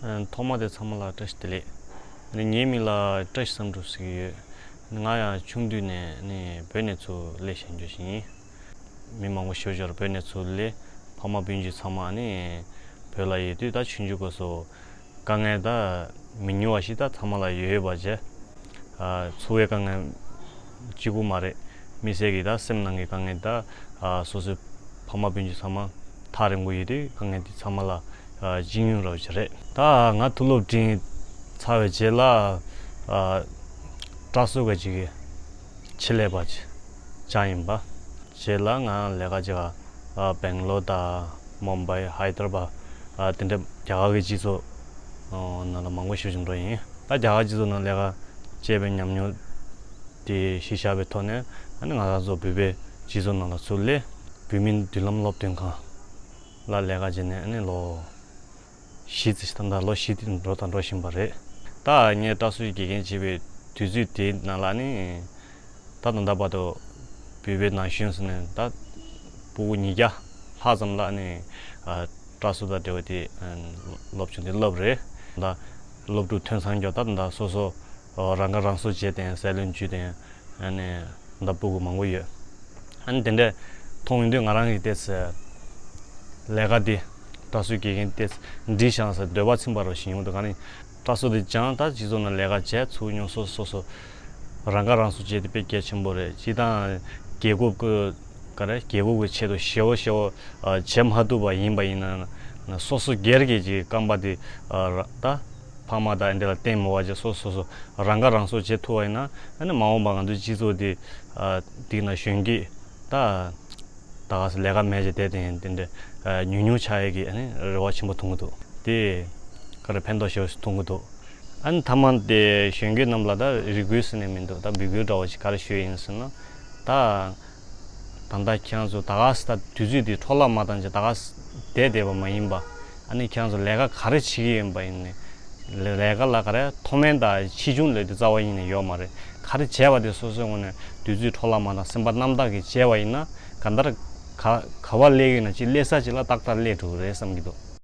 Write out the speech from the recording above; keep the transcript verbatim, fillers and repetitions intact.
ཐོག་མ་དེ་ཚང་མ་ལ་བཀྲ་ཤིས་བདེ་ལེགས། ངའི་མིང་ལ་བཀྲ་ཤིས་བསམ་གྲུབ་ཟེར་གྱི་ཡོད། ང་ཡང་ཆུང་དུས་ནས་ནི་བོད་ནས་ཚུར་སླེབས་བཞིན་རྒྱུ་ཞིག་ཡིན། མི་མང་པོ་ཞེ་པོ་ཅིག་བོད་ནས་ཚུར་སླེབས། ཕ་མ་སྤུན་མཆེད་ཚང་མ་ནི་བོད་ལ་ཡོད་དུས། ད་ཆུང་ཆུང་སྐབས་སུ་དཀའ་ངལ་ད་མི་ཉུང་བ་ཞིག་ད་ཚང་མ་ལ་ཡོད་ཡོད་པ་བྱས། ཨ་འཚོ་བའི་དཀའ་ངལ་གཅིག་པུ་མ་རེད། མི་སེར་གྱི་ད་སེམས་ནང་གི་དཀའ་ངལ། ད་ཨ་སོ་སོའི་ཕ་མ་སྤུན་མཆེད་ཚང་མ་ཐག་རིང་པོ་ཡོད་དུས། དཀའ་ངལ་དེ་ཚང་མ་ལ་ཨ་སྤྱི་ཡོངས་རོགས་བྱས་རེད། ད་ང་མཐོ་སློབ་འགྲིམས་ཚར་བའི་རྗེས་ལ་ཨ་བཀྲ་གསོ་ག་ཅིག་གི་ཆེད་ལས་པ་ཅིག་ཡིན་པ། རྗེས་ལ་ང་ལས་ཀ་ཅིག་ཨ་སྦེང་ལོར་དང་མུམ་བྷའི། ཧའི་དར་བྷ། ཨ་དེ་འདྲ་རྒྱ་གར་གྱི་སྤྱི་ཚོགས་ཨ་ནང་ལ་མང་པོ་ཞིག་འགྲོ་ཡིན། ད་རྒྱ་གར་སྤྱི་ཚོགས་ནང་ལས་ཀ་བྱས་པའི་ཉམས་མྱོང་དེ་གཞི་བཞག་པའི་ཐོག་ནས། ཨ་ནི་ང་རང་ཚོ་བོད་པའི་སྤྱི་ཚོགས་ནང་ལ་ཚུར་སླེབས། བོད་མིའི་མདུན་ལམ་སློབ་སྟོན་ཁང་ལ་ལས་ཀ་བྱས་ནས། ཨ་ནི་ལོ་བཞི་ཙམ་ཞིག་ད་ལྟ་ལོ་བཞི་དེ་འགྲོ་དང་འགྲོ་བཞིན་པ་རེད། ད་ངས་བཀྲ་གསོའི་དགེ་རྒན་བྱེད་པའི་དུས་ཚོད་དེའི་ནང་ལ་ནི། ད་ད་ལྟ་བར་དུ་བོད་པའི་ན་གཞོན་ཟེར་ནས། ད་ཕྲུ་གུ་ཉིས་བརྒྱ་ལྷག་ཙམ་ལ་ནི་ཨ་བཀྲ་གསོ་དང་འབྲེལ་བ་དེ་ཨ་སློབ་སྦྱོང་དེ་བསླབས་རེད། ད་སློབ་ཕྲུག་ཐོན་སར་ཀྱང་ད་ད་སོ་སོ་རང་ཁ་རང་གསོ་བྱས་ཏེ། ཟས་ལོན་ཇུས་ཏེ། ཨ་ནི་ད་ཕྲུ་གུ་མང་པོ་ཡོད། ཨ་ནི་དེ་འདྲ་མཐོང་ཡོང་དུས། ང་རང་གི་ཏོག་ཙམ་ལས་ཀ་འདི་བཀྲ་གསོའི་དགེ་རྒན་ཏོག་ཙམ་འགྲིག་ཤག་ཟེར་འདོད་པ་ཚིམ་པ་རོ་ཞིག་ཡོང་འདུག་ག་རེ། བཀྲ་གསོ་དེ་སྦྱངས། ད་སྤྱི་ཚོགས་ནང་ལས་ཀ་བྱས། ཚུར་ཡོང་སོ་སོ་སོ་རང་ཁ་རང་གསོ་བྱས་དེ་དཔེ་གལ་ཆེན་པོ་རེད། སྤྱིར་བཏང་རྒྱལ་ཁབ་ཀྱི་ག་རེ། རྒྱལ་ཁབ་ཀྱི་ཆེད་དུ་ཞེ་པོ་ཞེ་པོ་ཨ་བྱེད་མ་ཐུབ་པ་ཡིན་པ་ཡིན་ན། སོ་སོ་སྒེར་གྱི་ཅིག་རྐང་པ་དེ་ཨ་ར་ད་ཕ་མ་དང་འདི་ལ་བརྟེན་མེད་པ་བྱས། སོ་སོ་སོ་རང་ཁ་རང་གསོ་བྱེད་ཐུབ་པ་ཡིན་ན། ཨ་ནི་མ་འོངས་པ་ང་ཚོའི་སྤྱི་ཚོགས་དེ་ཨ་དེ་ན་གཞོན་སྐྱེས་ད་ད་ག་ས་ལས་ཀ་མེད་བྱས་བསྡད་དེ་ཡིན། དེ་འདྲ་ཨ་ཉུང་ཉུང་ཆགས་ཡས་ཀྱི་ཨ་ནི་རེ་བ་ཆེན་པོ་མཐོང་གི་འདུག་དེ་ག་རེ་ཕན་ཐོགས་ཞེ་པོ་ཞིག་མཐོང་གི་འདུག་ཨ་ནི་མཐའ་མ་དེ་གཞོན་སྐྱེས་རྣམས་ལ་ད་རེ་སྐུལ་ཟེར་ནས་མི་འདུག་ད་འབོད་སྐུལ་འདྲ་བོ་ཞིག་ག་རེ་ཞུ་ཡིན་ཟེར་ན། ད་ད་ལྟ་ཁྱེད་རང་ཚོ་ད་ག་ས་ད་དུས་ཚོད་དེ་འཕྲོ་བརླག་མ་བཏང་བྱས། ད་ག་ས་བསྡད་བསྡད་པ་མ་ཡིན་པ། ཨ་ནི་ཁྱེད་རང་ཚོ་ལས་ཀ་ག་རེ་བྱེད་ཀྱི་ཡིན་པ་ཡིན་ནའི། ལས་ཀ་ལ་ག་རེ་མཐོ་དམན་དང་ཆེ་ཆུང་ལབ་དེ་རྩ་བ་ཉིད་ནས་ཡོད་མ་རེད། ག་རེ་བྱས་པ་དེ་སོ་སོའི་ངོས་ནས་དུས་ཚོད་འཕྲོ་བརླག་མ་བཏང་། སེམས་པ་རྣམ་དག་གིས་བྱས་པ་ཡིན་ན། གང་ལྟར་ག་ག་པར་སླེབས་ཡོད་ན་ཅིག་སླེབས་ས་ཅིག་ལ་ཏག་ཏག་སླེབས་འགྲོ་གི་རེད་བསམ་གྱི་འདུག